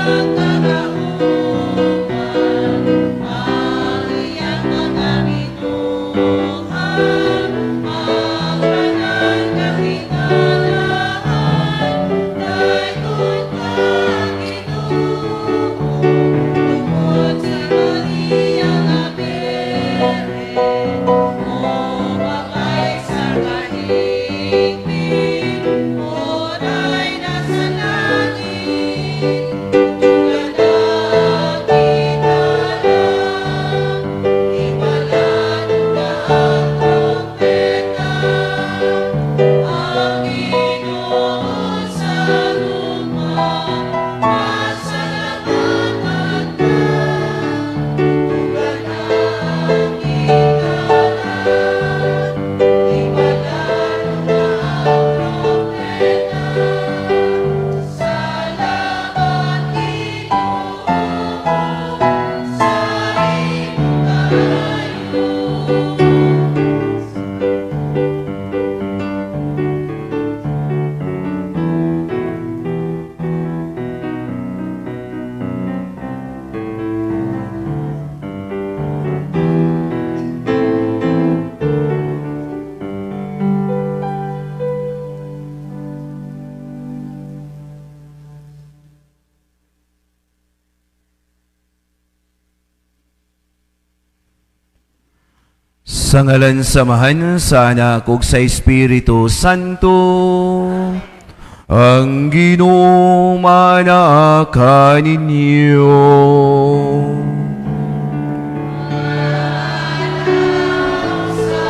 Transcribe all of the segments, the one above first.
Kagauman, ang iyang mga binuhat, ang tanan nga hingalaan, dayon ka, Ginoo, tungod sa Maria nga Birhen, mobabay sa kahigpit, oray nasa langit, Tugana gitara, Himbalaan na ang trumpeta, ang Ginoo sa gugma, pasalamatan ka. Tugana gitara, Himbalaan na ang trumpeta, Salamat, Ginoo, sa imong kaayo. Sa ngalan sa Amahan, sa Anak, ug sa Espiritu Santo, ang Ginoo maanaa kaninyo. Sa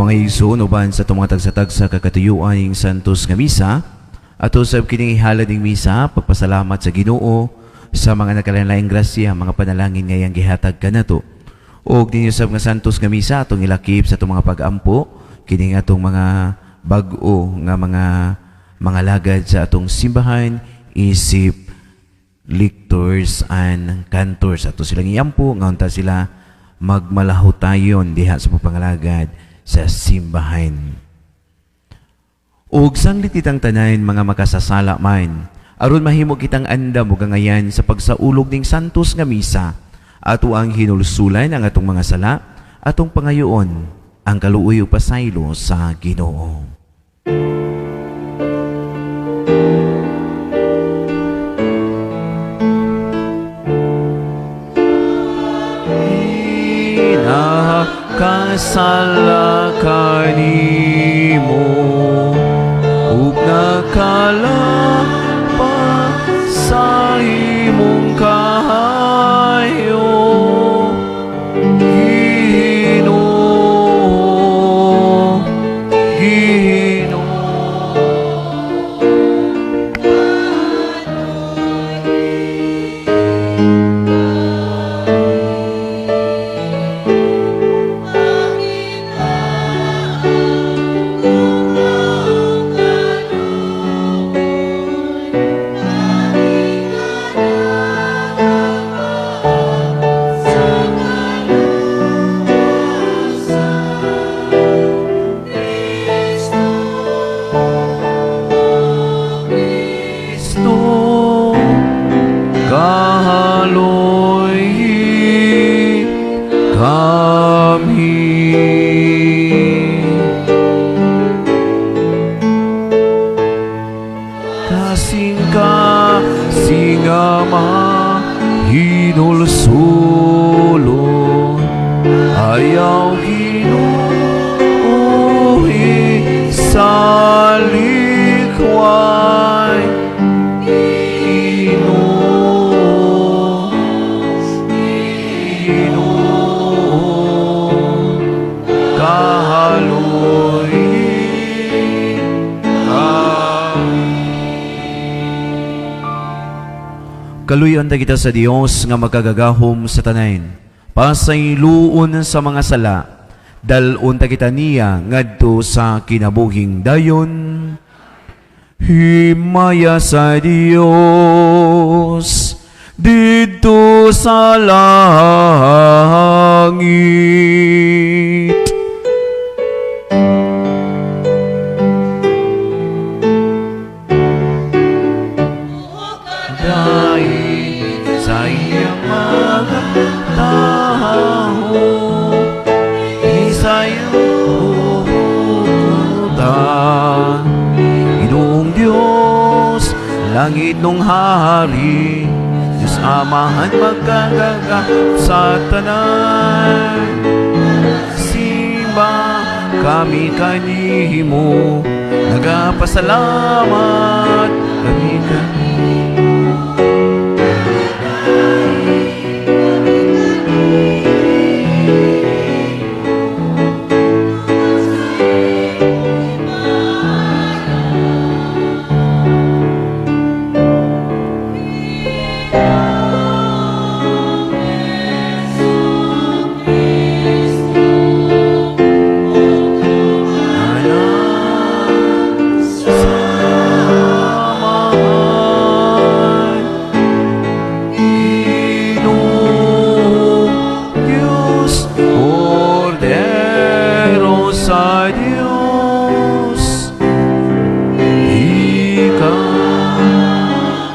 Mga igsoon, uban sa atong mga tagsa-tagsa kakatuyuan ning Santos nga Misa, ato sab kining ihalad ning misa, pagpasalamat sa Ginoo sa mga nagkalainlaing grasya, mga panalangin nga iyang gihatag kanato. Ug dinhi sab nga Santos nga Misa atong ilakip sa atong mga pag-ampo kining atong mga bag-o nga mga lagad sa atong simbahan isip lictors and cantors. Ato silang iampo nga unta sila magmalahutayon diha sa pagpangalagad sa simbahan. Ug sanglit kitang tanan mga makasasala man, aron mahimo kitang andam ug angayan sa pagsaulog ning Santos nga Misa, ato ang hinulsulan ang atong mga sala, atong pangayoon ang kaluoy ug pasaylo sa Ginoo. Nakasala kanimo ug nakalapa sa imong kaayo, Ginoo, Ginoo. Pangita ang kaluoy, kami sa kaluwasan. Kristo, Kristo, kahaloy kami. Kasing kasinga mahinulsulon, ayaw Ginoo sa likway. Ginoo, Ginoo, kahaloy kami. Kaluyan ta kita sa Dios nga makagagahom sa tanan. Pasayloon sa mga sala, dal-on ta kita niya ngadto sa kinabuhing dayon. Himaya sa Dios didto sa langit. Langit nung hari, Diyos Amahan magkagaga sa tanan. Simba kami kanimo, nagapasalamat kami kanimo. Anak sa Amahan, Ginoong Diyos, Kordero sa Diyos, ikaw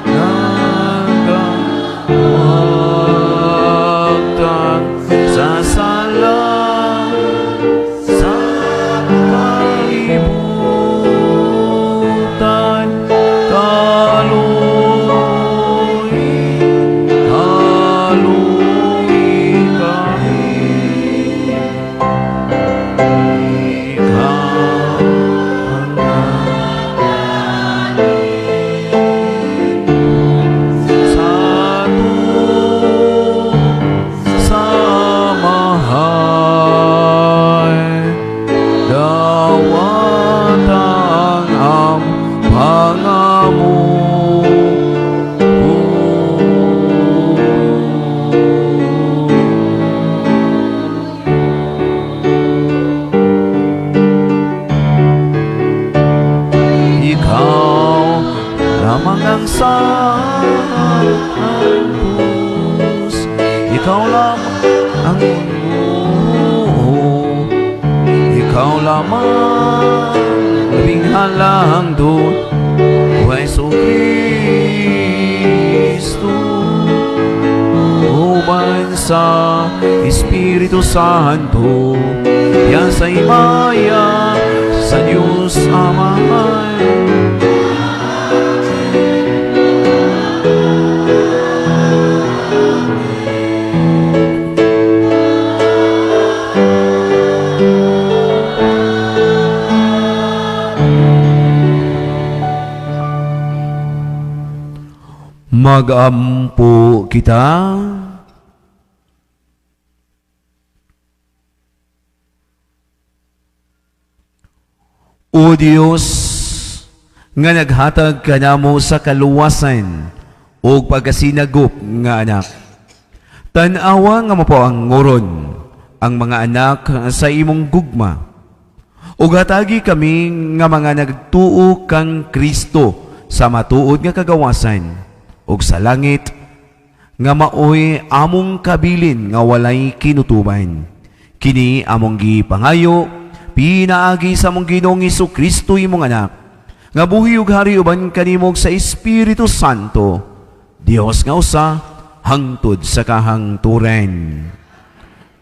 nagawagtang sa sala sa kalibutan, kaluoy, kaluoy kami. Ikaw ang sa sa Amahan, dawatang ang pangamo. Ikaw lamang ang santos, ikaw lamang ang mundo, ikaw lamang labing halangdon, O Hesu Kristo, uban sa Espiritu Santo, yan sa himaya sa Diyos Amahan. Magampo kita. O Dios, nga naghatag kanamo sa kaluwasan ug pagkasinagop nga anak. Tan-awa nga mapaangoron ang mga anak sa imong gugma. Ug hatagi kami nga mga nagtuo kang Kristo sa matuod nga kagawasan ug sa langit nga maoy among kabilin nga walay kinutuban. Kini among gipangayo pinaagi sa among Ginoong Kristo, imong anak, nga buhi ug hari uban kanimo sa Espiritu Santo, Dios nga usa hangtod sa kahangturan.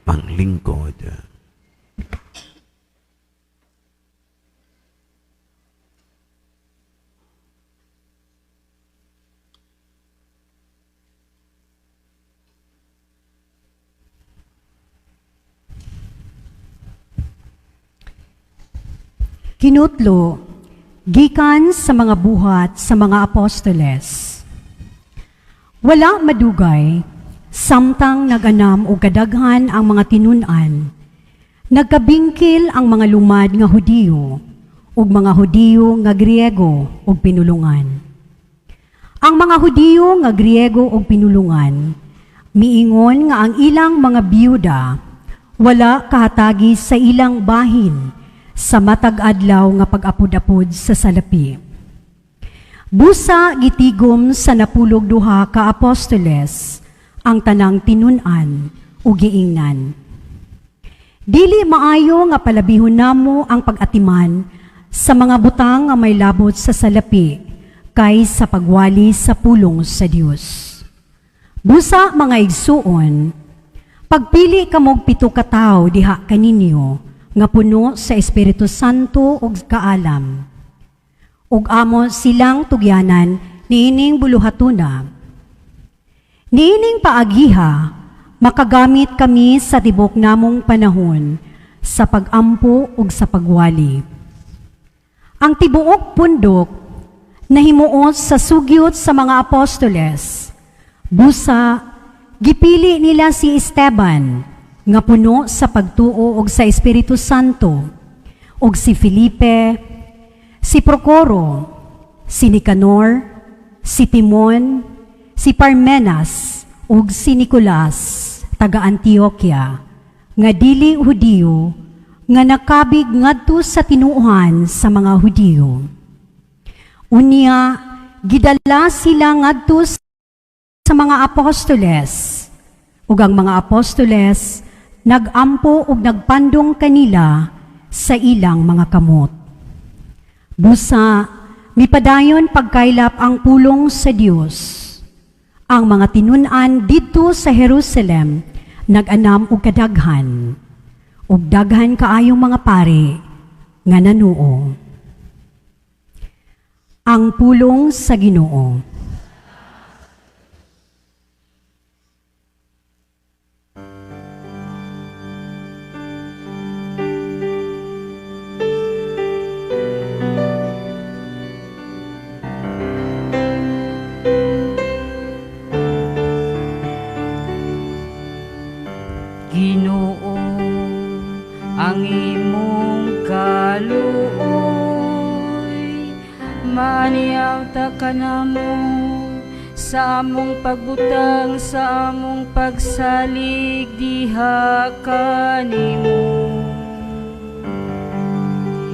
Panglingkod. Kinutlo, gikan sa mga Buhat sa mga Apostoles. Wala madugay, samtang naganam og kadaghan ang mga tinun-an, nagkabingkil ang mga lumad nga Hudiyo ug mga Hudiyo nga Griego ug pinulungan. Ang mga Hudiyo nga Griego ug pinulungan, miingon nga ang ilang mga biyuda wala kahatagi sa ilang bahin sa matag adlaw nga pag-apod-apod sa salapi. Busa gitigom sa 12 ka apostoles ang tanang tinun-an ug giingnan: "Dili maayo nga palabihon namo ang pag-atiman sa mga butang nga may labot sa salapi kay sa pagwali sa pulong sa Dios. Busa, mga igsuon, pagpili kamog 7 ka tawo diha kaninyo nga puno sa Espiritu Santo ug kaalam. Ug amo silang tugyanan niining buluhatuna. Niining paagiha, makagamit kami sa tibok namong panahon sa pagampo ug sa pagwali. Ang tibuok pundok nahimuot sa sugyot sa mga apostoles. Busa, gipili nila si Esteban, nga puno sa pagtuo ug sa Espiritu Santo, ug si Felipe, si Procoro, si Nicanor, si Timon, si Parmenas, ug si Nicolas, taga Antioquia, nga dili Hudiyo, nga nakabig ngadto sa tinuohan sa mga Hudiyo. Unya, gidala sila ngadto sa mga apostoles, ug ang mga apostoles nagampo ug nagpandong kanila sa ilang mga kamot. Busa, mipadayon pagkaylap ang pulong sa Dios. Ang mga tinun-an didto sa Jerusalem nag-anam og kadaghan, ug daghan kaayong mga pari nga nanuo. Ang pulong sa Ginoo. Ginoo, ang imong kaluoy maniaw ta kanamo sa among pagbutang, sa among pagsalig diha kanimo.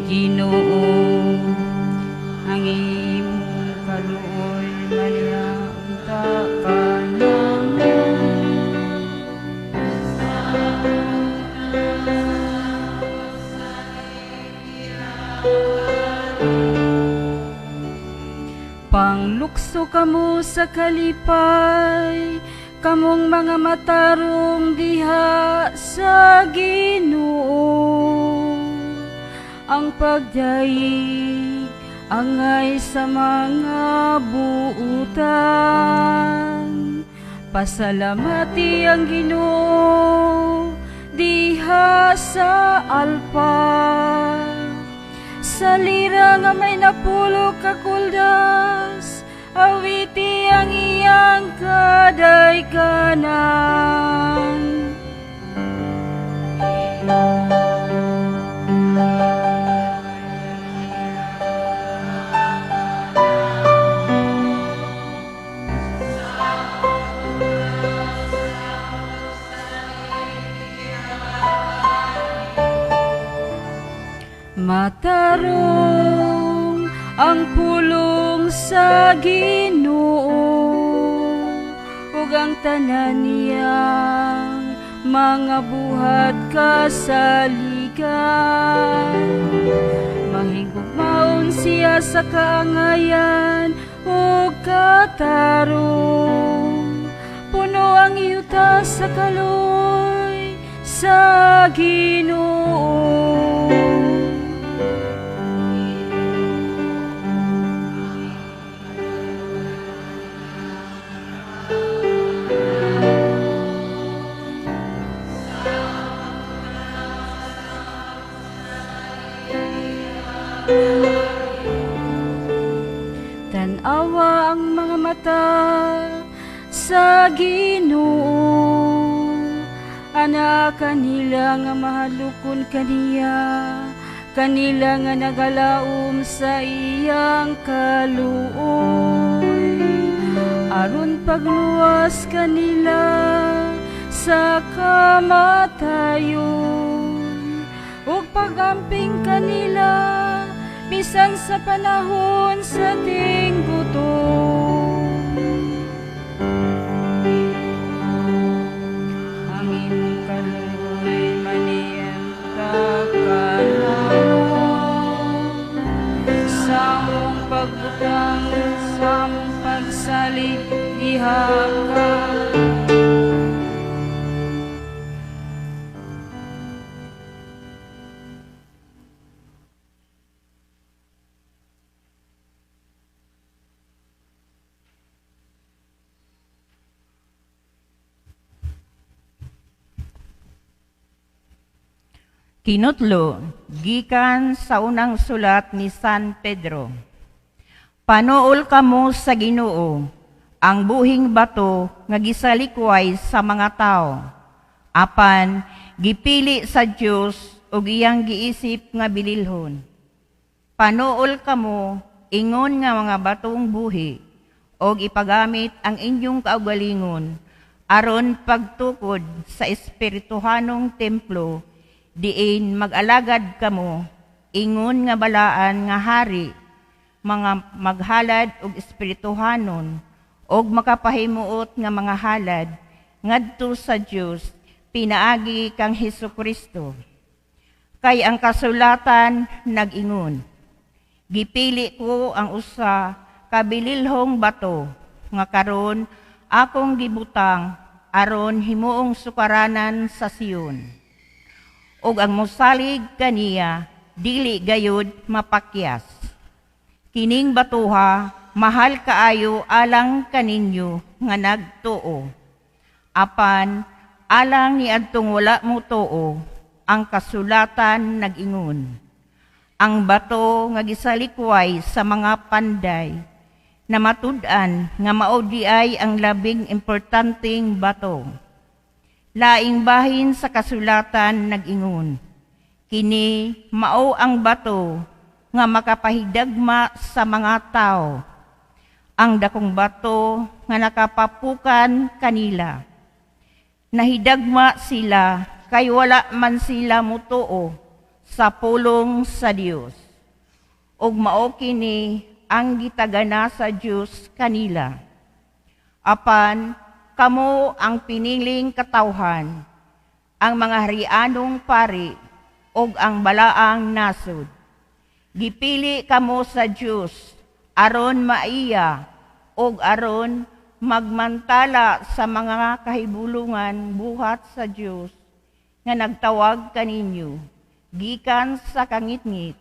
Ginoo, ang imong kaluoy maniaw ta kanamo. Panglukso kamo sa kalipay, kamong mga matarong diha sa Ginoo. Ang pagdaig angay sa mga buutan. Pasalamati ang Ginoo diha sa alpa. Sa lira nga may napulo ka kuldas, awiti ang iyang kadaykanan. Matarong ang pulong sa Ginoo, ug ang tanan niyang mga buhat kasaligan. Mahigugmaon siya sa kaangayan ug katarong. Puno ang yuta sa kaluoy sa Ginoo. Tan-awa ang mga mata sa Ginoo, anak kanila nga mahalukon kaniya, kanila nga nagalaom sa iyang kaluoy, aron pagluwas kanila sa kamatayon, ug pagamping kanila bisan sa panahon sa tinggutom. Ang imong kaluoy manianta kanamo, sa among pagbutang, sa among pagsalig diha ka. Kinutlo, gikan sa unang sulat ni San Pedro. Panuol kamo sa Ginoo, ang buhing bato nga gisalikway sa mga tao. Apan gipili sa Dios ug iyang giisip nga bililhon. Panuol kamo ingon nga mga batong buhi og ipagamit ang inyong kaugalingon aron pagtukod sa espirituhanong templo diin mag-alagad kamo ingon nga balaan nga hari, mga maghalad og espirituhanon og makapahimuot nga mga halad ngadto sa Dios pinaagi kang Hesukristo. Kay ang kasulatan nag-ingon, "Gipili ko ang usa ka bililhong bato nga karon akong gibutang aron himuong sukaranan sa Sion. Ug ang mosalig kaniya dili gayud mapakyas." Kining batuha mahal kaayo alang kaninyo nga nagtuo. Apan alang niadtong wala motuo, ang kasulatan nag-ingon, "Ang bato nga gisalikway sa mga panday, na matud-an nga mao diay ang labing importanteng bato." Laing bahin sa kasulatan nag-ingon, "Kini mao ang bato nga makapahidagma sa mga tao, ang dakong bato nga nakapapukan kanila. Nahidagma sila kay wala man sila mutuo sa pulong sa Dios. Ug mao kini ang gitagana sa Dios kanila. Apan kamo ang piniling katawhan, ang mga harianong pari, ug ang balaang nasod. Gipili kamo sa Dios aron maiya ug aron magmantala sa mga kahibulungan buhat sa Dios nga nagtawag kaninyo gikan sa kangitngit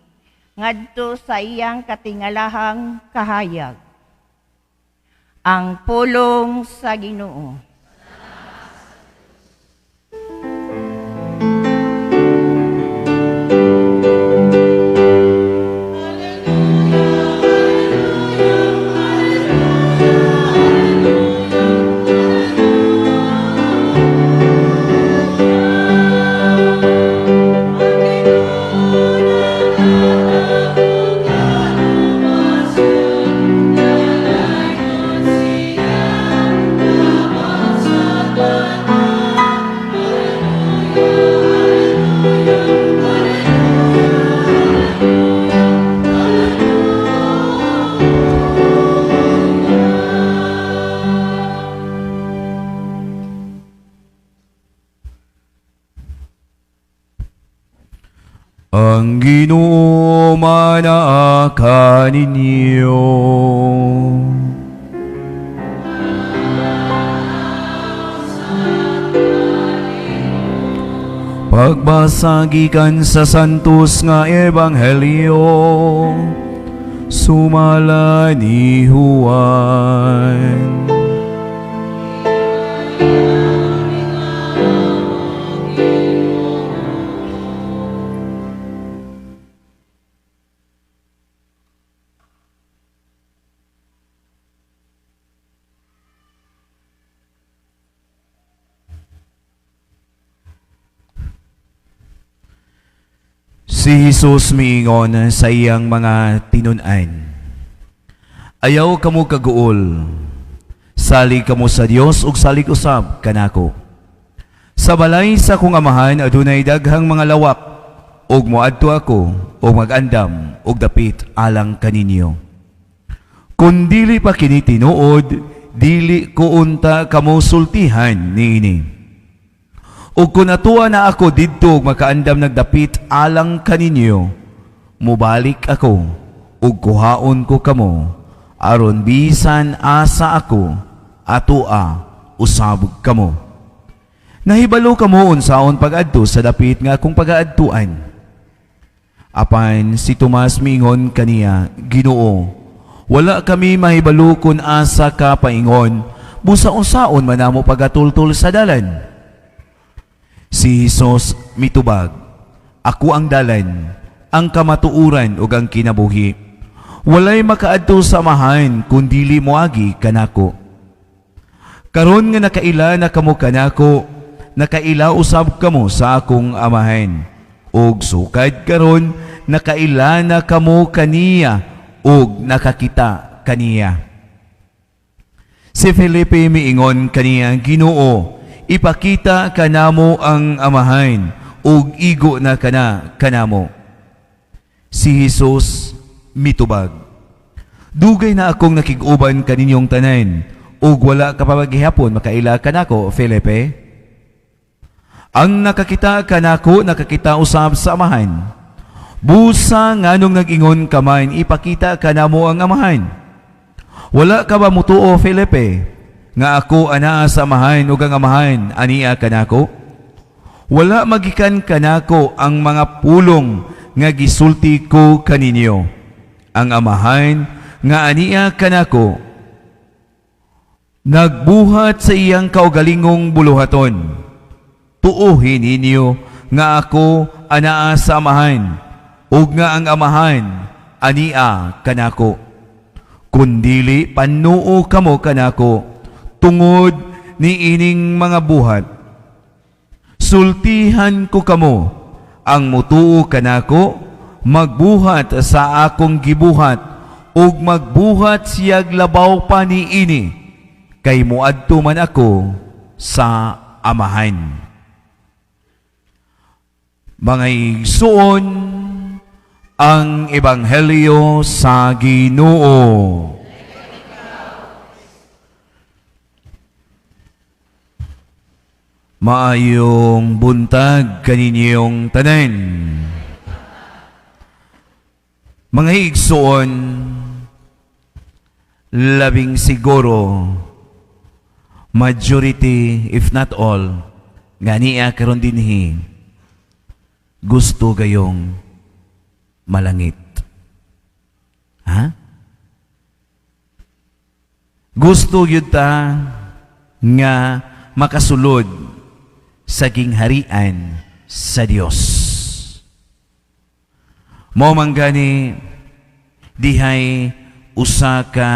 ngadto sa iyang katingalahang kahayag." Ang pulong sa Ginoo. Ang Ginoo manaa kaninyo. Pagbasa gikan sa Santos nga Ebanghelyo sumala ni Juan. Si Jesus miingon sa iyang mga tinun-an, "Ayaw kamo kaguol, salig kamo sa Dios ug salig usab kanako. Sa balay sa akong amahan adunay daghang mga lawak, ug moadto ako ug mag-andam og dapit alang kaninyo. Kun dili pa kini tinuod, dili ko unta kamo sultihan niini. Ug kun atuan na ako didto ug makaandam nagdapit alang kaninyo, mubalik ako ug kuhaon ko kamo aron bisan asa ako atoa usab kamo. Nahibalo kamo unsaon pag-adto sa dapit nga akong pagaadtuan." Apan si Tomas miingon kaniya, "Ginoo, wala kami mahibalo kun asa ka paingon, busa unsaon man namo pagatultol sa dalan?" Si Jesus mitubag, Ako ang dalan, ang kamatuoran ug ang kinabuhi. Walay makaadto sa Amahan kun dili moagi kanako. Karon nga nakaila na kamo kanako, nakaila usab kamo sa akong Amahan. Ug sukad karon nakaila na kamo kaniya ug nakakita kaniya. Si Felipe miingon kaniya, "Ginoo, ipakita kanamo ang Amahan ug igo na kana kanamo." Si Jesus mitubag, "Dugay na akong nakig-uban kaninyong tanan ug wala ka pa gihapon makaila kanako, Felipe? Ang nakakita kanako, nakakita usab sa Amahan. Busa nganong nag-ingon ka man, 'Ipakita kanamo ang Amahan'? Wala ka ba mutuo, Felipe, nga ako anaa sa Amahan ug ang Amahan ania kanako? Wala magikan kanako ang mga pulong nga gisulti ko kaninyo. Ang Amahan nga ania kanako nagbuhat sa iyang kaugalingong buluhaton. Tuohi ninyo nga ako anaa sa Amahan ug nga ang Amahan ania kanako. Kun dili, panuo kamo kanako tungod ni ining mga buhat. Sultihan ko kamo, ang mutuo kanako magbuhat sa akong gibuhat ug magbuhat siyag labaw pa ni ini, kay muadto man ako sa Amahan." Mga igsuon, ang Ebanghelyo sa Ginoo. Maayong buntag kaninyong tanan. Mga igsuon, labing siguro, majority, if not all, nga niya karon dinhi, gusto gayong malangit. Ha? Gusto gyud ta nga makasulod sa gingharian sa Dios. Mao man gani dihay usa ka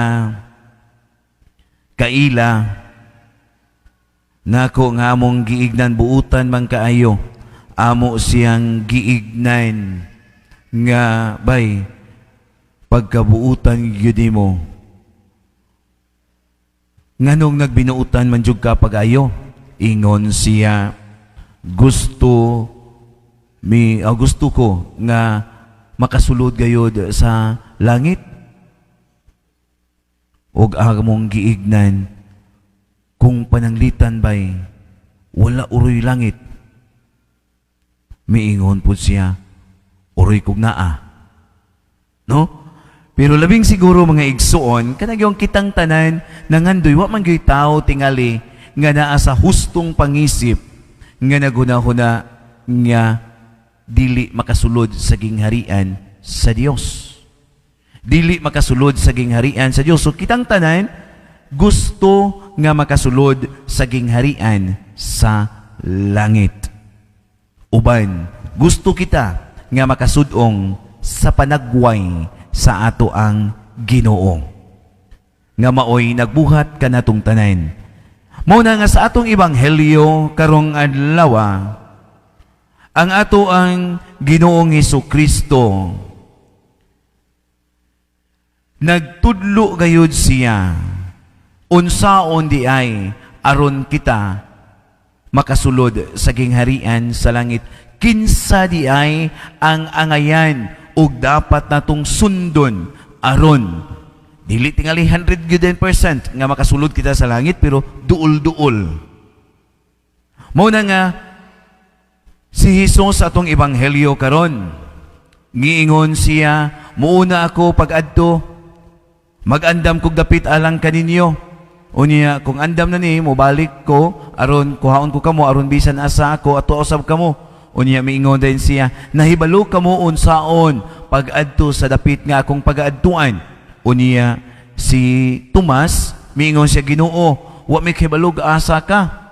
kaila nako nga among giignan, buutan man kaayo amo siyang giignan nga, "Bay, pagkabuutan gyud nimo, nganong nagbinuutan man jud ka pag-ayo?" Ingon siya, "Gusto mi gusto ko nga makasulod gayod sa langit." Ug among giignan, "Kung pananglitan bay wala uroy langit?" Miingon pud siya, "Uroy kog naa." No? Pero labing siguro, mga igsuon, kanang yung kitang tanan nangandoy, wa man gyud tao tingali nga naa sa hustong pangisip nga naghuna-huna nga dili makasulod sa gingharian sa Dios. Dili makasulod sa gingharian sa Dios. So kitang tanan gusto nga makasulod sa gingharian sa langit. Uban, gusto kita nga makasudong sa panagway sa ato ang Ginoo, nga maoy nagbuhat kanatong tanan. Mao na nga sa atong ebanghelyo karong adlaw, ang ato ang Ginoong Hesus Kristo nagtudlo gayud siya unsaon di ay aron kita makasulod sa gingharian sa langit, kinsa di ay ang angayan ug dapat natong sundon aron dili tingali 100% nga makasulod kita sa langit, pero duol-duol. Mao na nga si Jesus sa atong ebanghelyo karon ngiingon siya, "Muuna ako pag-adto, magandam kog dapit alang kaninyo. Unya kung andam na ni, mobalik ko aron kuhaon ko kamo, aron bisan asa ako, ato usab kamo." Unya miingon din siya, "Nahibalo kamo unsaon pag-adto sa dapit nga akong pagaadtuan." Unya si Tomas miingon siya, "Ginoo, wa mi kahibalo asa ka.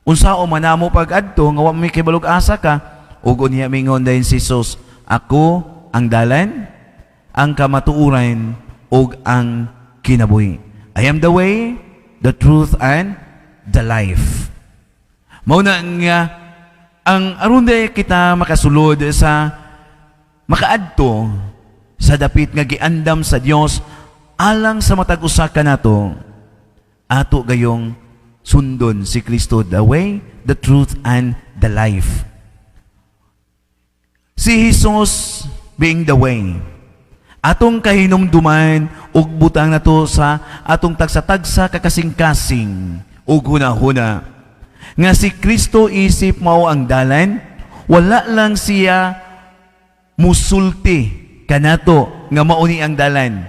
Unsaon man namo pag-adto nga wa mi kahibalo asa ka?" Ug unya mingon dayon si Jesus, "Ako ang dalan, ang kamatuoran ug ang kinabuhi." I am the way, the truth, and the life. Mao na nga ang aron diay kita makasulod sa makaadto sa dapit nga giandam sa Dios alang sa matag usa kanato, ato gayong sundon si Kristo, the way, the truth, and the life. Si Jesus being the way. Atong kahinumduman ug butang nato sa atong tagsa-tagsa kakasing-kasing ug hunahuna nga si Kristo isip mao ang dalan, wala lang siya musulti kanato nga mao ni ang dalan,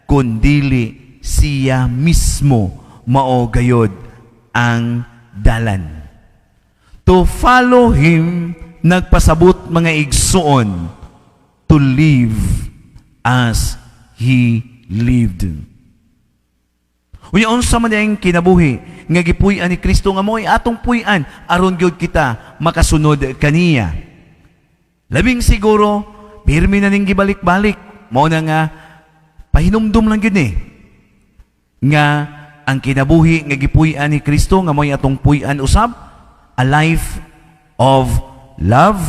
kundili siya mismo mao gayod ang dalan. To follow Him, nagpasabot, mga igsuon, to live as He lived. Unya, unsa man ang kinabuhi nga gipuy-an ni Kristo nga mo'y atong puy-an aron gyud kita makasunod kaniya? Labing siguro pirmi na ning gibalik-balik, mao na nga pahinumdum lang gyud ni nga ang kinabuhi nga gipuy-an ni Kristo nga mo'y atong puy-an usab, a life of love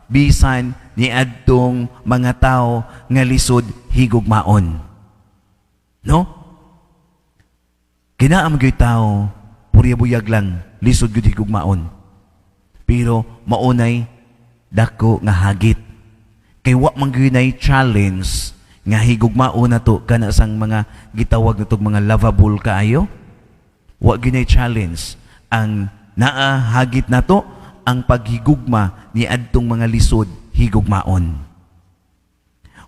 bisan niadtong mga tao nga lisod higugmaon. No? Kinaa man gyud tao, purya buyag lang, lisod gyud higugmaon. Pero maunay dako nga hagit. Kay wa man gyud nay challenge nga higugmaon nato kana sang mga gitawag natog mga lovable kaayo. Wa gyud nay challenge. Ang naa hagit nato ang paghigugma ni adtong mga lisod higugmaon.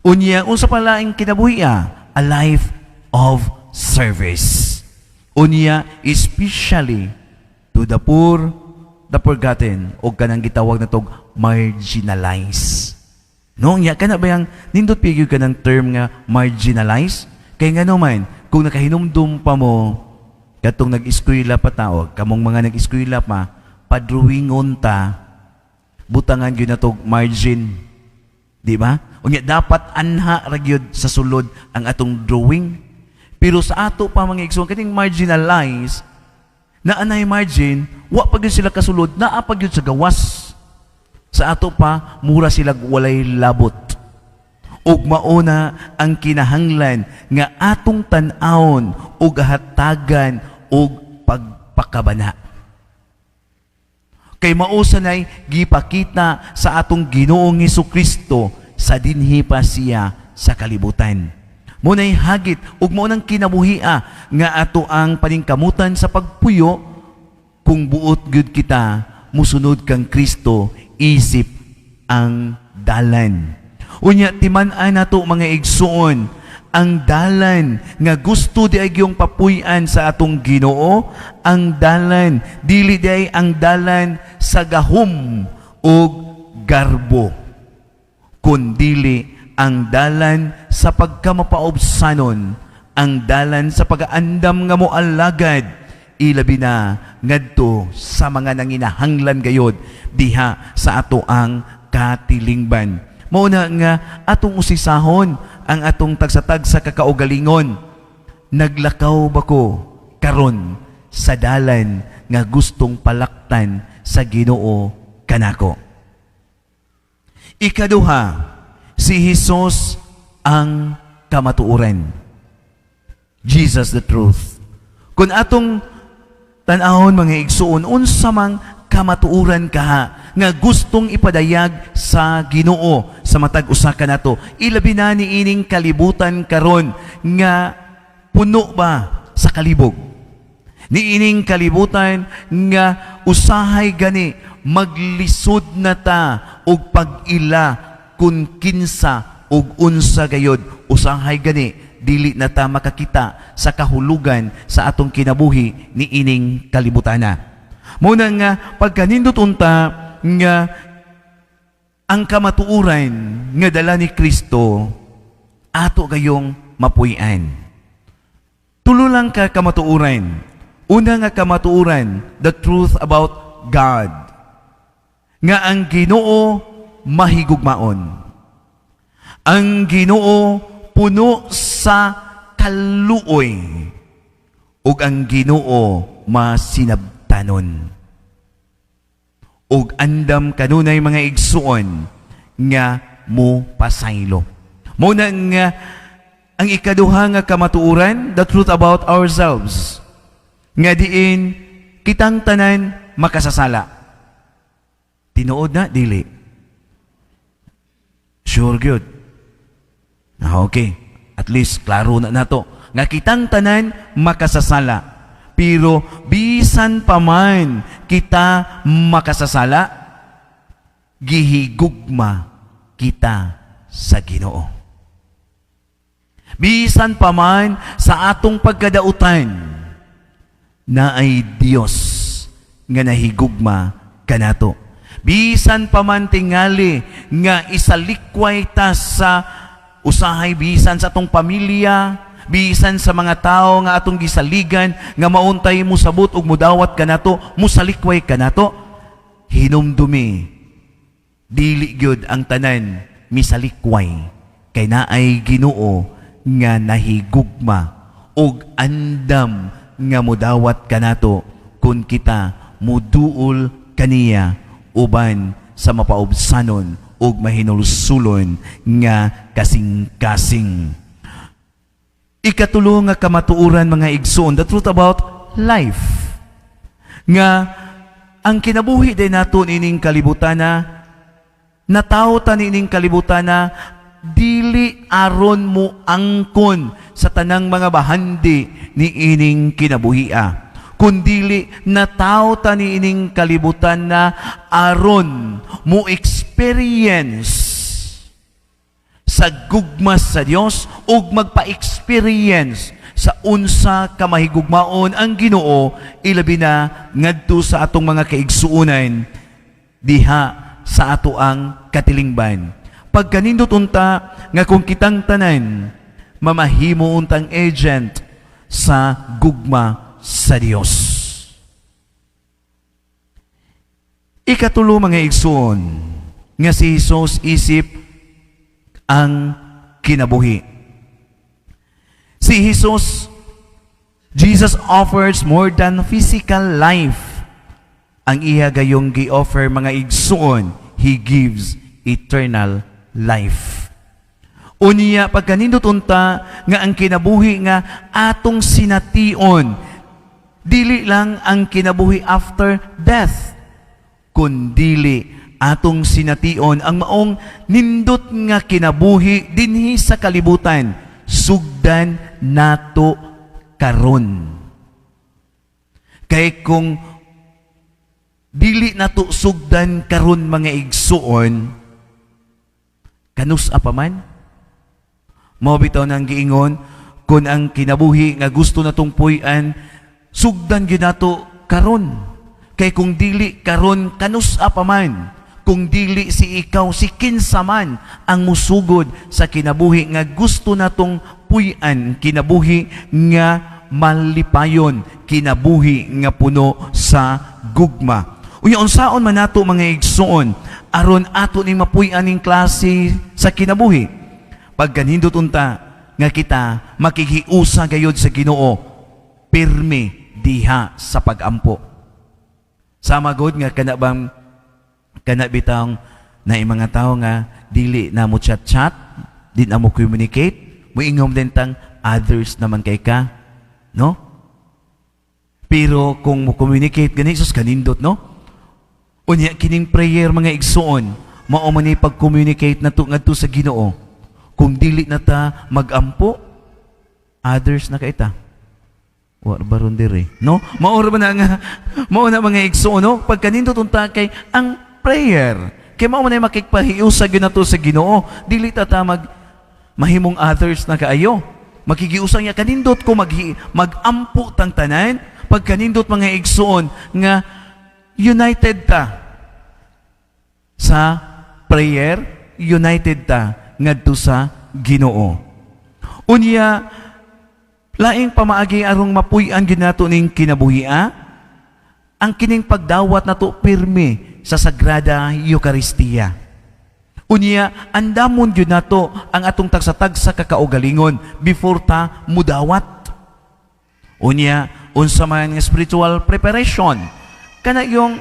Unya, unsa pa laing kinabuhi ah? A life of service. Unya, especially to the poor, the forgotten, o kanang gitawag natog marginalized. No, nya kana ba yang nindot pigyo ka ng term nga marginalized? Kay nga naman, kung nakahinumdum pa mo, katong nag-eskwela pa ta, o kamong mga nag-eskwela pa, padrawingon ta, butangan gyud natog margin. Di ba? Unya dapat anha ra gyud sa sulod ang atong drawing. Pero sa ato pa, mga igsoon, kaning marginalized, na anay margin, wa pa gyud sila kasulod, naa pa gyud sa gawas. Sa ato pa, mura sila walay labot. Ug mauna ang kinahanglan nga atong tan-awon ug hatagan og pagpakabana. Kay mao sanay gipakita sa atong Ginoong Kristo sa dinhi pa siya sa kalibutan. Muna'y hagit ug mao nang kinabuhia nga ato ang paningkamutan sa pagpuyo kung buot gyud kita musunod kang Kristo isip ang dalan. Unya, timan-an nato, mga igsuon, ang dalan nga gusto di ay yung papuy-an sa atong Ginoo, ang dalan dili di ay ang dalan sa gahom ug garbo, kundili ang dalan sa pagkamapaubsanon, ang dalan sa pag-aandam nga moalagad, ilabi na ngadto sa mga nanginahanglan gayod diha sa ato ang katilingban. Mao na nga atong usisahon ang atong tagsa-tagsa kakaugalingon. Naglakaw ba ko karon sa dalan nga gustong palaktan sa Ginoo kanako? Ikaduha, si Jesus ang kamatuoran. Jesus the truth. Kung atong tan-awon, mga igsuon, unsa mang kamatuoran kaha nga gustong ipadayag sa Ginoo sa matag usa kanato, ilabi na niining kalibutan karon nga puno ba sa kalibog, niining kalibutan nga usahay gani maglisod na ta og pag-ila kung kinsa ug unsa gayod, usahay gani dili na ta makakita sa kahulugan sa atong kinabuhi niining kalibutana. Muna nga pagkanindot unta nga ang kamatuoran nga dala ni Kristo ato gayong mapuy-an. Tulo lang ka kamatuoran. Una nga kamatuoran, the truth about God. Nga ang Ginoo mahigugmaon. Ang Ginoo puno sa kaluoy ug ang Ginoo masinabtanon. Ug andam kanunay, mga igsuon, nga mo pasaylo. Mao na nga ang ikaduha nga kamatuoran, the truth about ourselves, nga diin kitang tanan makasasala. Tinuod na, dili? Sure gyud. Ah, okay. At least klaro na nato nga kitang tanan makasasala. Pero bisan pa man kita makasasala, gihigugma kita sa Ginoo. Bisan pa man sa atong pagkadautan, naay Dios nga nahigugma kanato. Bisan pa man tingali nga isalikway ta sa usahay, bisan sa atong pamilya, bisan sa mga tao nga atong gisaligan nga mauntay musabot ug mudawat kanato, musalikway kanato, hinumdumi, dili gyud ang tanan misalikway kay naay Ginoo nga nahigugma ug andam nga mudawat kanato kung kita muduol kaniya uban sa mapaubsanon ug mahinulsulon nga kasing-kasing. Ikatulo nga kamatuoran, mga igsoon, the truth about life. Nga ang kinabuhi din nato ining kalibutana, natawo ta niining kalibutana dili aron mo angkon sa tanang mga bahandi ni ining kinabuhia, kundili natawo ta niining kalibutan na aron mo experience sa gugma sa Dios ug magpa-experience sa unsa ka mahigugmaon ang Ginoo, ilabi na ngadto sa atong mga kaigsuonan diha sa ato ang katilingban. Pagkanindot unta nga kung kitang tanan mamahimo untang agent sa gugma sa Dios. Ikatulo, mga igsoon, nga si Jesus isip ang kinabuhi. Si Jesus, Jesus offers more than physical life. Ang iya gayong gi-offer, mga igsoon, He gives eternal life. Unya, pagkanindot unta nga ang kinabuhi nga atong sination, dili lang ang kinabuhi after death, kundili atong sination ang maong nindot nga kinabuhi dinhi sa kalibutan, sugdan nato karon. Kay kung dili nato sugdan karon, mga igsuon, kanus-a pa man? Mao bitaw nang giingon, kung ang kinabuhi nga gusto natong puy-an, sugdan gyud nato karon. Kay kung dili karon, kanus-a pa man? Kung dili si ikaw, si kinsa man ang musugod sa kinabuhi nga gusto natong puy-an, kinabuhi nga malipayon, kinabuhi nga puno sa gugma? Unya, unsaon man nato, mga igsoon, aron ato ning mapuy-an ning klase sa kinabuhi? Pagkanindot unta nga kita makighiusa gayod sa Ginoo pirmi diha sa pagampo. Sama gud nga kana bang kana bitang na mga tao nga dili na mo chat-chat, di na mo communicate, moingon din tang others naman kay ka, no? Pero kung mo communicate gani, sus, kanindot, no? Unya kining prayer, mga igsuon, mao man ni pag-communicate nato ngadto sa Ginoo. Kung dili na ta magampo, others na kay ta. Wa baron diri, no? Mao ra ba na nga mao na, mga igsuon, no? Pagkanindot unta kay ang prayer kay mao man ay makigpahiusa gyud nato sa Ginoo, dili ta ta mag mahimong others na kaayo. Makigiusa niya, kanindot ko magampo tang tanan. Pagkanindot, mga igsuon, nga united ta sa prayer, united ta ngadto sa Ginoo. Unya, laing pamaagi arong mapuy-an gyud nato ning kinabuhia, ang kining pagdawat nato pirmi sa Sagrada Eucharistia. Unya, andamon gyud nato ang atong tagsa-tagsa ka kaugalingon before ta mudawat. Unya, unsa man nga spiritual preparation, kana yung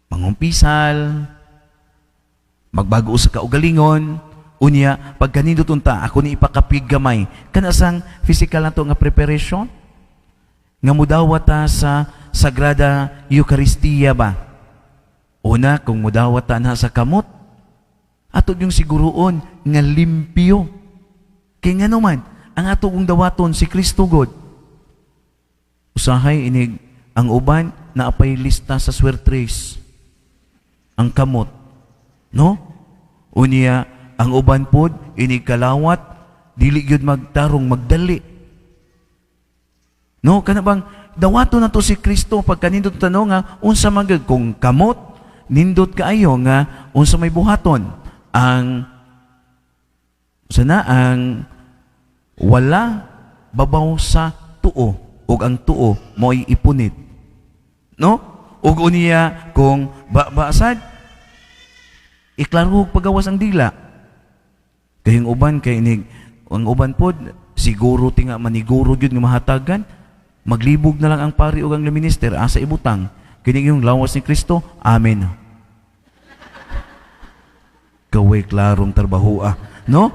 mangumpisal, magbago sa kaugalingon, unya, pagkanindot unta, ako ni ipakapig gamay, kana sang physical nato nga preparation, nga mudawat ta sa Sagrada Eucharistia ba? Una, kung mudawat ta na sa kamot, ato yung siguroon nga limpyo. Kay nga naman, ang ato kong dawaton si Kristo God. Usahay inig ang uban naapay lista sa swertres. Ang kamot. No? Unya, ang uban pod inig kalawat dili gyud magtarong magdali. No, kana bang dawaton na to si Kristo pagkanindot tanong nga unsa man gyud kung kamot nindot kaayo nga unsa may buhaton ang sana ang wala babaw sa tuo ug ang tuo mo'y ipunit, no? Ug unya kung ba sad iklaro og pagawas ang dila kay ang uban kay inig ang uban pod siguro tinga maniguro gyud nga mahatagan, maglibog na lang ang pari ug ang minister asa ibutang kini yung lawas ni Kristo. Amen. Gaway klarong trabaho ah, no?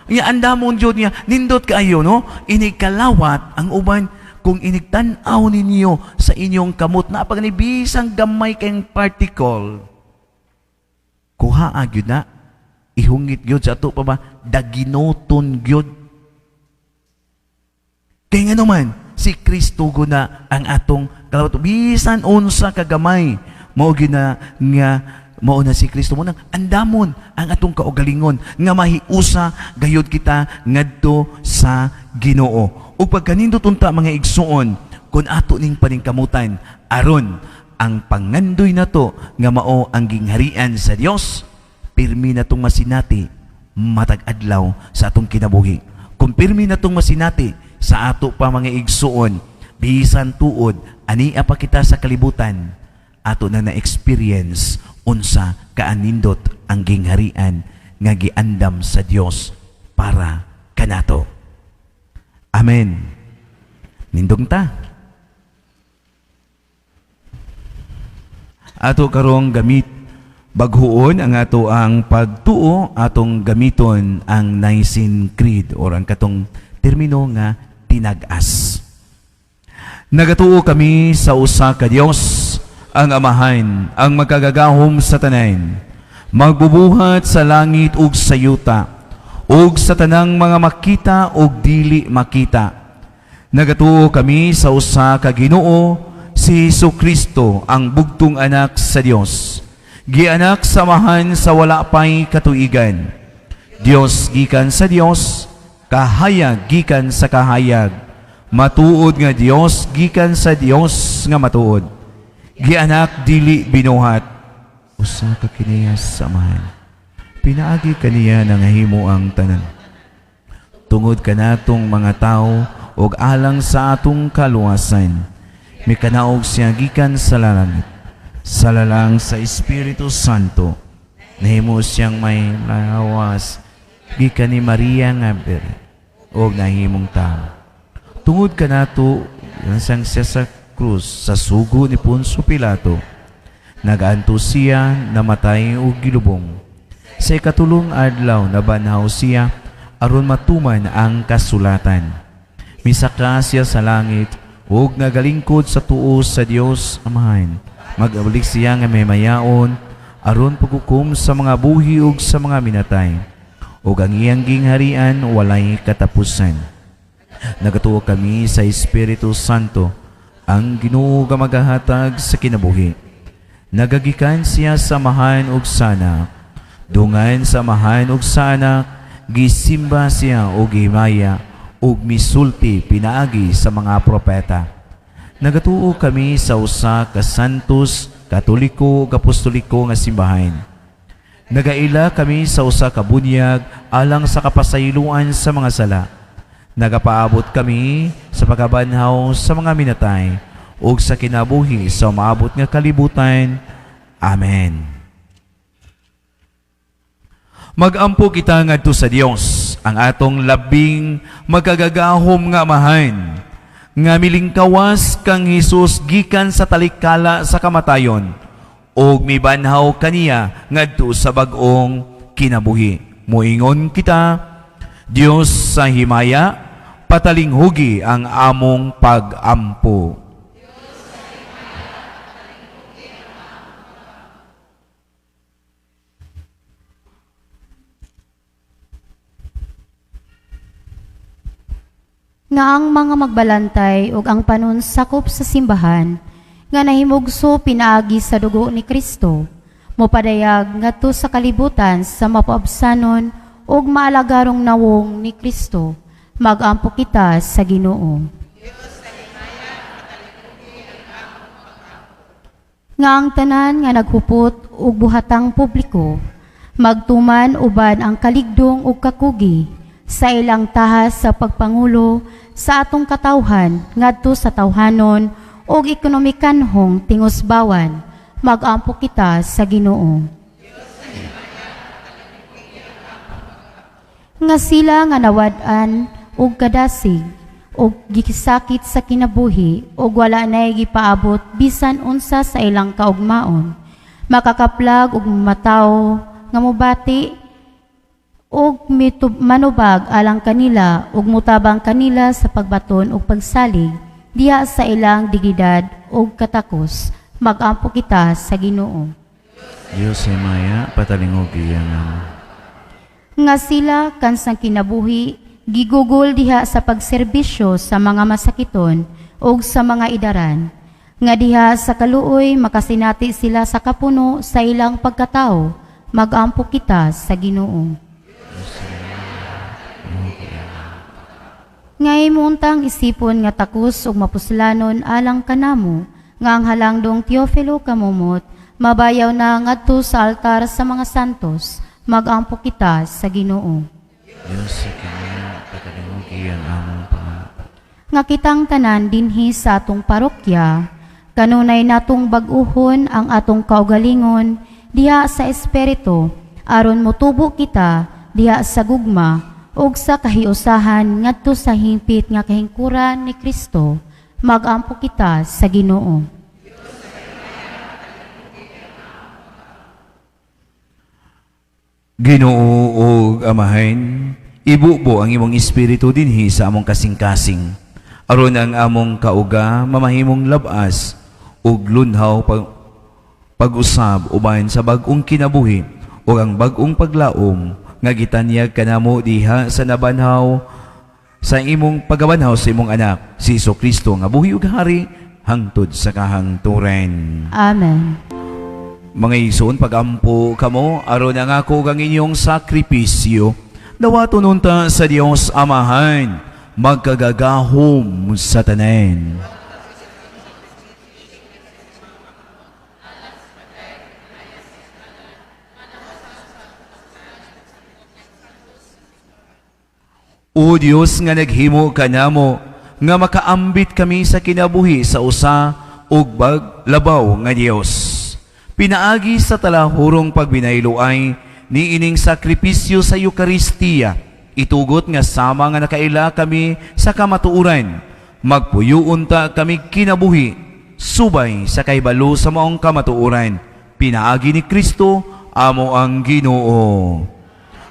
Ya andamon jud niya nindot kaayo, no? Inig kalawat ang uban kung inigtan-aw ninyo sa inyong kamot na pag bisang gamay kayong particle, kuha gyud na, ihungit gyud sa ato pa ba, daginoton gyud. Kay nga naman si Kristo guna ang atong kalawat, bisan unsa kagamay, mao gyud na nga mao na si Kristo mo nang andamon ang atong kaugalingon nga mahiusa gayud kita ngadto sa Ginoo. Ug pagkanindot unta, mga igsuon, kun ato ning paningkamutan aron ang pangandoy nato nga mao ang gingharian sa Dios pirmi natong masinati matag adlaw sa atong kinabuhi. Kung pirmi natong masinati sa ato pa, mga igsuon, bisan tuod ania pa kita sa kalibutan, ato na na-experience unsa kaanindot ang gingharian nga giandam sa Dios para kanato. Amen. Nindong ta. Ato karong gamit baghuon ang ato ang pagtuo, atong gamiton ang Nicene Creed or ang katong termino nga tinag-as. Nagatuo kami sa usa ka Dios, ang Amahan, ang makagagahom sa tanan, magbubuhat sa langit ug sa yuta, ug sa tanang mga makita ug dili makita. Nagatuo kami sa usa ka Ginoo, si Hesus Kristo, ang bugtong anak sa Dios. Gianak sa Amahan sa wala pay katuigan. Dios gikan sa Dios, kahayag gikan sa kahayag. Matuod nga Dios gikan sa Dios nga matuod. Gianak, dili binuhat. Usa ka kiniya sa Amahan. Pinaagi kaniya nangahimo ang tanan. Tungod kanatong mga tao ug alang sa atong kaluwasan, mikanaog siya gikan sa langit. Sa lalang sa Espiritu Santo, nahimo siyang may lawas gikan ni Maria nga Birhen ug nahimong tao. Tungod kanato, lansang siya sa krus sa sugo ni Poncio Pilato. Nagantos siya, namatay ug gilubong. Sa ikatulong adlaw nabanhaw siya aron matuman ang kasulatan. Misaka siya sa langit ug nagalingkod sa tuo sa Dios Amahan. Magabalik siya nga may mayaon aron paghukom sa mga buhi ug sa mga minatay. Ug ang iyang gingharian walay katapusan. Nagatuo kami sa Espiritu Santo, ang Ginoo nga magahatag sa kinabuhi. Nagagikan siya sa Amahan ug sa Anak. Dungan sa Amahan ug sa Anak, gisimba siya og himaya ug misulti pinaagi sa mga propeta. Nagatuo kami sa usa ka santos, katoliko ug apostoliko nga simbahan. Nagaila kami sa usa ka bunyag alang sa kapasayloan sa mga sala. Nagapaabot kami sa pagkabanhaw sa mga minatay ug sa kinabuhi sa maabot nga kalibutan. Amen. Magampo kita ngadto sa Dios, ang atong labing magagagahom nga Amahan, nga milingkawas kang Hesus gikan sa talikala sa kamatayon ug mibanhaw kaniya ngadto sa bag-ong kinabuhi. Moingon kita, Dios sa himaya, patalinghugi ang among pagampo. Nga ang mga magbalantay ug ang panunsakop sa simbahan nga nahimugso pinaagi sa dugo ni Kristo mopadayag ngadto sa kalibutan sa mapaabsanon ug maalagarong nawong ni Kristo. Magampo kita sa Ginoo. Nga ang tanan nga naghupot ug buhatang publiko magtuman uban ang kaligdong ug kakugi sa ilang tahas sa pagpangulo sa atong katawhan ngadto sa tawhanon ug ekonomikanhong tingusbawan. Magampo kita sa Ginoo. Nga sila nga nawad-an og kadasig ug gisakit sa kinabuhi ug wala nay gipaabot bisan unsa sa ilang kaugmaon, makakaplag og matawo nga mobati ug manubag alang kanila ug mutabang kanila sa pagbaton ug pagsalig diha sa ilang dignidad ug katakos. Magampo kita sa Ginoo. Dios sa himaya, patalinghugi ang among. Nga sila kansang kinabuhi gigugol diha sa pagserbisyo sa mga masakiton ug sa mga idaran, nga diha sa kaluoy makasinati sila sa kapuno sa ilang pagkatao. Magampo kita sa Ginoo. Nga imuntang isipon nga takos ug mapuslanon alang kanamo, nga ang halangdong Teofilo Camomot mabayaw na ngadto sa altar sa mga santos. Magampo kita sa Ginoo. Dios sa himaya, patalinghugi ang among pangampo. Nga kitang tanan dinhi sa atong parokya, kanunay natong bag-uhon ang atong kaugalingon diha sa espiritu, aron motubo kita diha sa gugma ug sa kahiusahan ngadto sa hingpit nga kahingkuran ni Kristo. Magampo kita sa Ginoo. Ginoo ug Amahan, ibubo ang imong espiritu dinhi sa among kasing-kasing, aron ang among kauga mamahimong labas ug lunhaw pag-usab uban sa bag-ong kinabuhi ug ang bag-ong paglaom nga gitanyag kanamo diha sa nabanhaw sa imong pagabanhaw sa imong anak si Kristo, nga buhi ug hari hangtod sa kahangturan. Amen. Mga igsoon, pagampo kamo aron ang ako ug ang inyong sakripisyo dawaton unta sa Dios Amahan magkagagahom sa tanan. O Dios nga naghimo kanamo nga makaambit kami sa kinabuhi sa usa ug labaw nga Dios, pinaagi sa talahurong pagbinayloay ni ining sakripisyo sa Eukaristiya, itugot nga sama nga nakaila kami sa kamatuoran, magpuyo unta kami kinabuhi subay sa kahibalo sa maong kamatuoran, pinaagi ni Kristo amo ang Ginoo.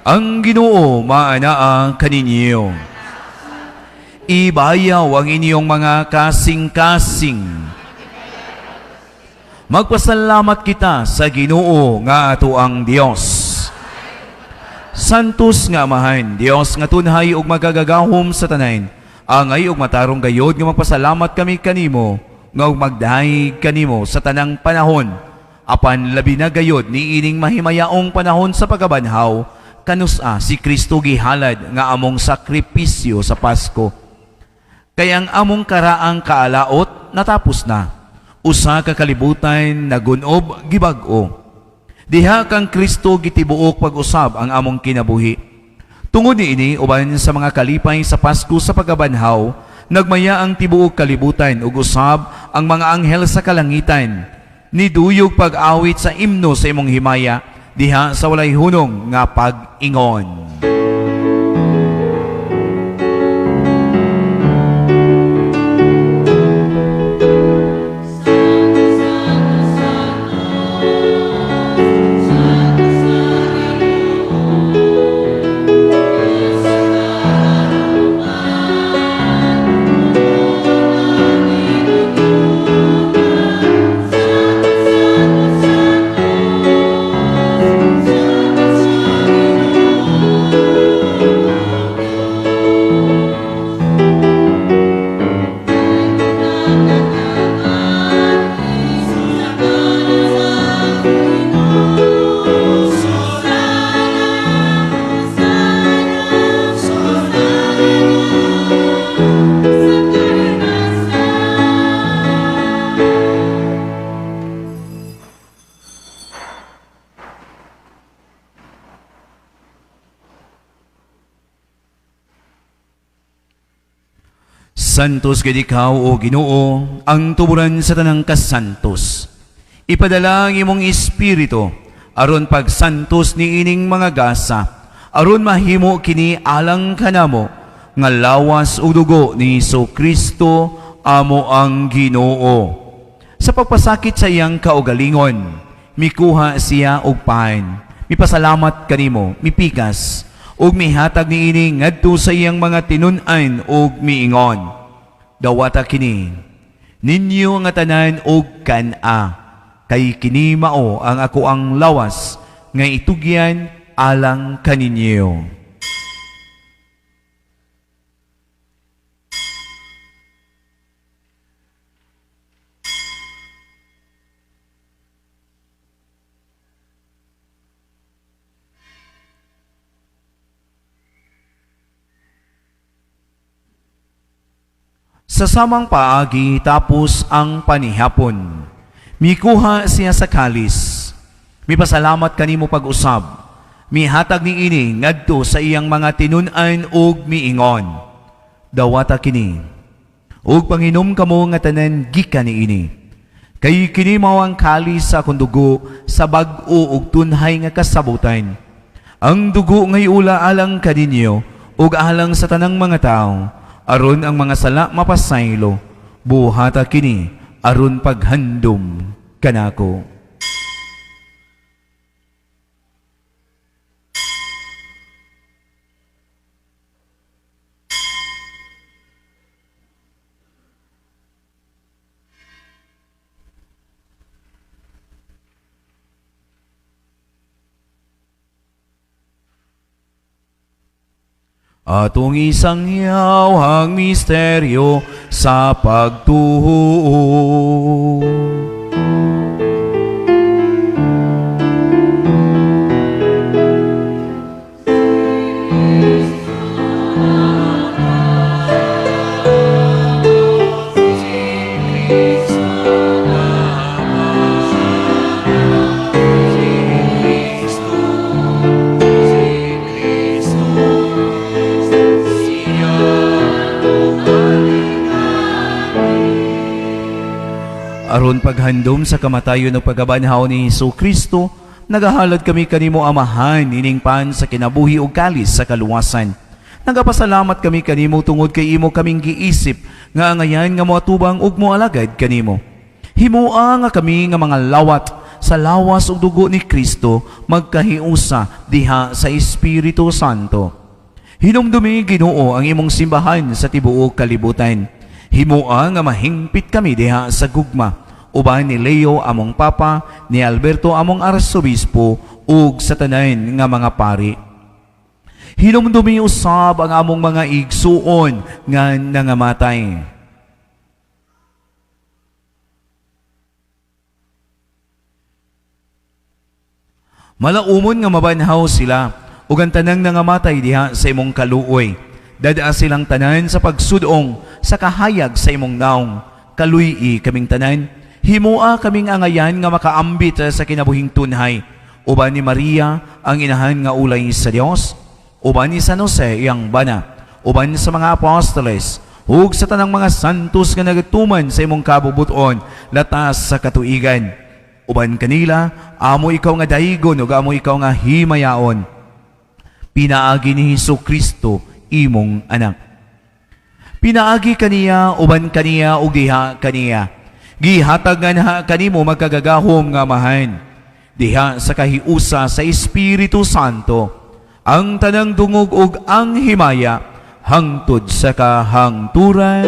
Ang Ginoo maanaa kaninyo. Ibayaw ang inyong mga kasing-kasing. Magpasalamat kita sa Ginoo nga ato ang Dios. Santos nga Amahan, Dios nga tunhay ug magagagahom sa tanan, angay ug matarong gayod nga magpasalamat kami kanimo, nga ug magdayeg kanimo sa tanang panahon. Apan labi na gayod niining mahimayaong panahon sa pagkabanhaw, kanusa si Kristo gihalad nga among sakripisyo sa Pasko. Kay ang among karaang kaalaot natapos na. Usa ka kalibutan nagunob gibag-o. Diha kang Kristo gitibuok pag-usab ang among kinabuhi. Tungod niini, uban sa mga kalipay sa Pasko sa pagkabanhaw, Nagmaya ang tibuok kalibutan ug usab ang mga anghel sa kalangitan. Niduyog pag-awit sa imno sa imong himaya diha sa walay hunong nga pag-ingon. Santos gid ikaw, O Ginoo, ang tuburan sa tanang kasantos. Ipadala ang imong espiritu aron pagsantos ni ining mga gasa, aron mahimo kini alang kanamo nga lawas ug dugo ni Kristo amo ang Ginoo. Sa pagpasakit sa iyang kaugalingon, mikuha siya og pan, mipasalamat kanimo, mipikas ug mihatag niini ngadto sa iyang mga tinun-an ug miingon: "Dawata kini ninyo nga tanan og kan-a, kay kini mao ang ako ang lawas nga itugyan alang kaninyo." Sa samang paagi tapos ang panihapon, mikuha siya sa kalis, mipasalamat kanimo pag-usab, mihatag niini ngadto sa iyang mga tinun-an ug miingon: "Dawata kini, ug panginom kamo nga tanan gikan niini. Kay kini mao ang kalis sa akong dugo sa bag-o ug tunhay nga kasabutan. Ang dugo nga iula alang kaninyo ug alang sa tanang mga tawo, aron ang mga sala mapasaylo. Buhata kini aron paghandom kanako." Atong isangyaw ang misteryo sa pagtuo. Aron paghandom sa kamatayon ug pagkabanhaw ni Hesus Kristo, nagahalad kami kanimo, Amahan, ining pan sa kinabuhi ug kalis sa kaluwasan. Nagapasalamat kami kanimo tungod kay imo kaming giisip nga angayan nga moatubang ug moalagad kanimo. Himoa nga kami nga mga lawat sa lawas ug dugo ni Kristo magkahiusa diha sa Espiritu Santo. Hinumdumi, Ginoo, ang imong simbahan sa tibuok kalibutan. Himoa nga mahingpit kami diha sa gugma uban ni Leo among Papa, ni Alberto among Arsobispo ug sa tanan nga mga pari. Hinumdumi usab ang among mga igsuon nga nangamatay. Malaumon nga mabanhaw sila ug ang tanang nangamatay diha sa imong kaluoy. Dad-a silang tanan sa pagsudong sa kahayag sa imong naong. Kaluy-i kaming tanan. Himoa kaming angayan nga makaambit sa kinabuhing tunhay. Uban ni Maria, ang inahan nga ulay sa Dios, uban ni San Jose, iyang bana, uban sa mga apostoles, ug sa tanang mga santos nga nagatuman sa imong kabubuton latas sa katuigan. Uban kanila, amo ikaw nga daigon ug amo ikaw nga himayaon. Pinaagi ni Hesus Kristo, imong anak. Pinaagi kaniya, uban kaniya ug diha kaniya. Gihatag nganha kanimo magkagagahom nga Amahan. Diha sa kahiusa sa Espiritu Santo, ang tanang dungog ug ang himaya hangtod sa kahangturan.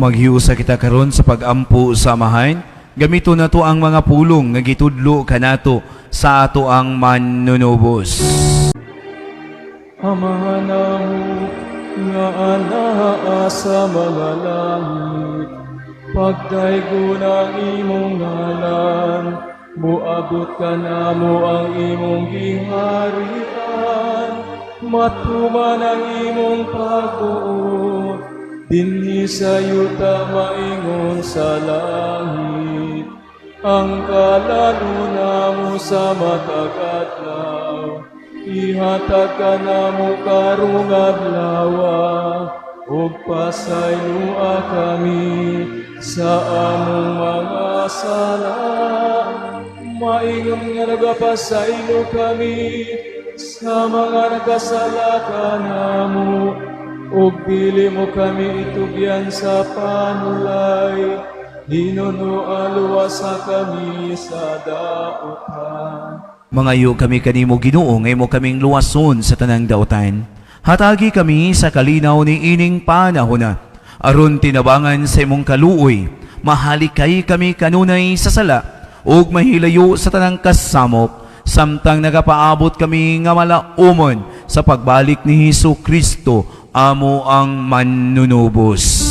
Maghiusa kita karon sa pagampo sa Amahan. Gamito nato ang mga pulong nga gitudlo kanato sa ato ang manunubos. Amahan namo nga anaa sa mga langit, pagdaygon ang imong ngalan, muabot kanamo ang imong giharian, matuman ang imong pagbuot, dinhi sa yuta maingon sa langit. Ang kalan-on namo sa matag adlaw, ihatag kanamo karong adlawa, ug pasayloa kami sa among mga sala, maingon nga nagapasaylo kami sa mga nagkasala kanamo, ug dili mo kami itugyan sa panulay, hinunoa luwasa kami sa dautan. Mangayo kami kanimo, Ginoo, nga imo kaming luwason sa tanang dautan. Hatagi kami sa kalinaw ni ining panahona, aron tinabangan sa imong kaluoy, mahalikay kami kanunay sa sala ug mahilayo sa tanang kasamok, samtang nagapaabot kami nga malaumon sa pagbalik ni Hesus Kristo, amo ang manunubos.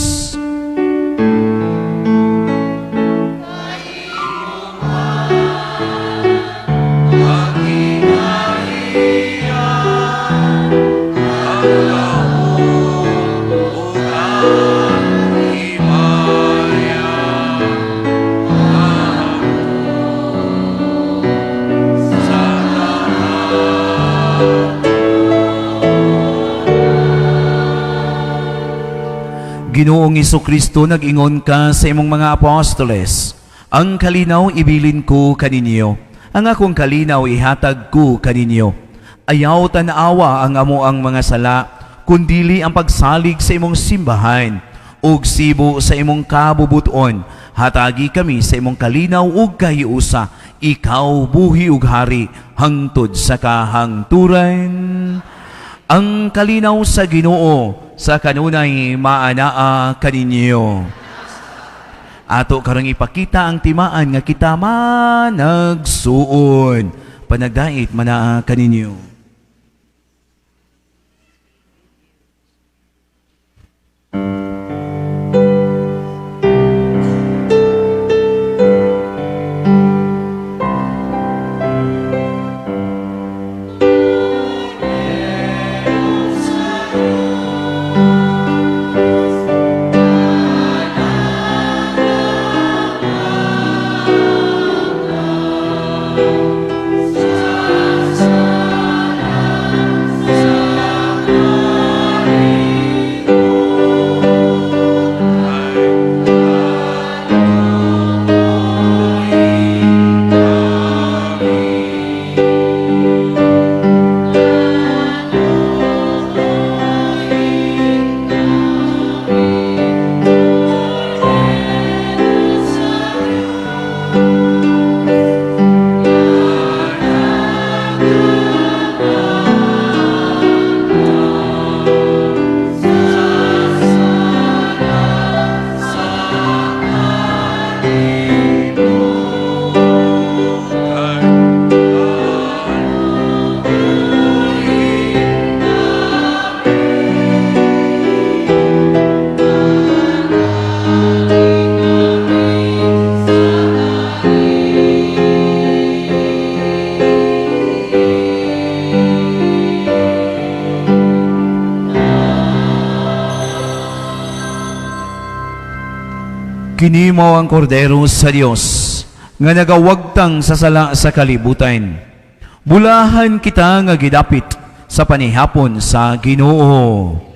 Ginoong Kristo, nag-ingon ka sa imong mga apostoles, "Ang kalinaw ibilin ko kaninyo, ang akong kalinaw ihatag ko kaninyo." Ayaw tan-awa ang amoang mga sala, kundili ang pagsalig sa imong simbahan, ug sibo sa imong kabubuton, hatagi kami sa imong kalinaw ug kahiusa, ikaw buhi ug hari hangtod sa kahangturan. Ang kalinaw sa Ginoo sa kanunay maanaa kaninyo. Ato karong ipakita ang timaan nga kita managsuon. Panagdait manaa kaninyo. Kini mao ang kordero sa Dios nga nagawagtang sa sala sa kalibutan. Bulahan kita nga gidapit sa panihapon sa Ginoo.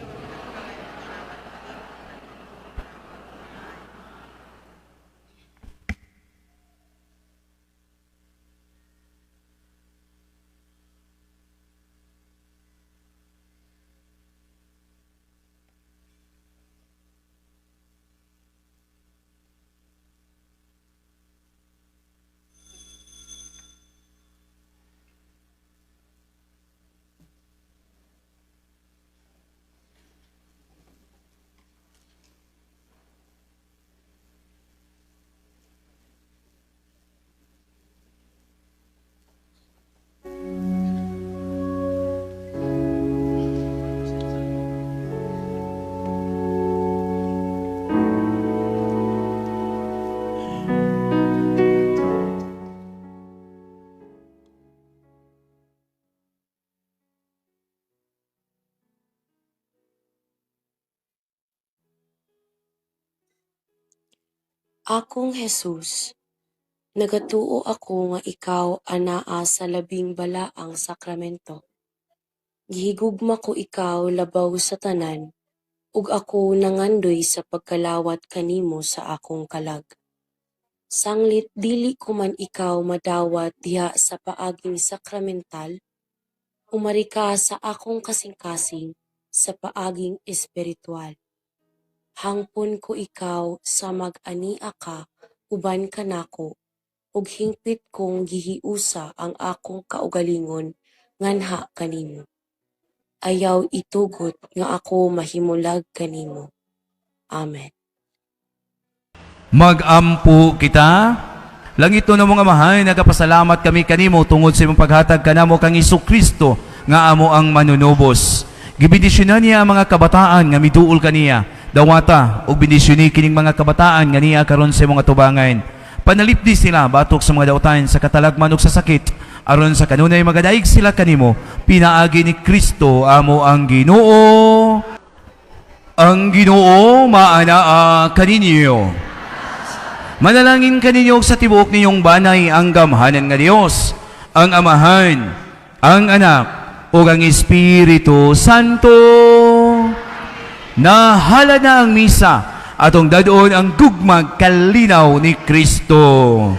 Akong Jesus, nagatuo ako nga ikaw anaa sa labing balaang sakramento. Gihigugma ko ikaw labaw sa tanan, ug ako nangandoy sa pagkalawat kanimo sa akong kalag. Sanglit dili ko man ikaw madawat diha sa paaging sakramental, umari ka sa akong kasing-kasing sa paaging espiritual. Hangpon ko ikaw sa mag-ania ka uban kanako, ug hingpit kong gihiusa ang akong kaugalingon nganha kanimo. Ayaw itugot nga ako mahimulag kanimo. Amen. Magampo kita. Langit na mga amahan, nagapasalamat kami kanimo tungod sa imong paghatag kanamo kang Kristo nga amo ang manunubos. Gibendisyonan niya ang mga kabataan nga miduol kaniya. Dawata ug bendisyoni kining mga kabataan nga niya karon sa imong atubangan. Panalipdi sila batok sa mga dautan sa katalagman ug sa sakit, aron sa kanunay magadaig sila kanimo, pinaagi ni Kristo amo ang Ginoo. Ang Ginoo maanaa kaninyo. Manalangin kaninyo sa tibuok ninyong banay ang gamhanan nga Dios, ang Amahan, ang Anak, ug ang Espiritu Santo. Nahala na ang misa, atong dadon ang gugmag kalinaw ni Kristo.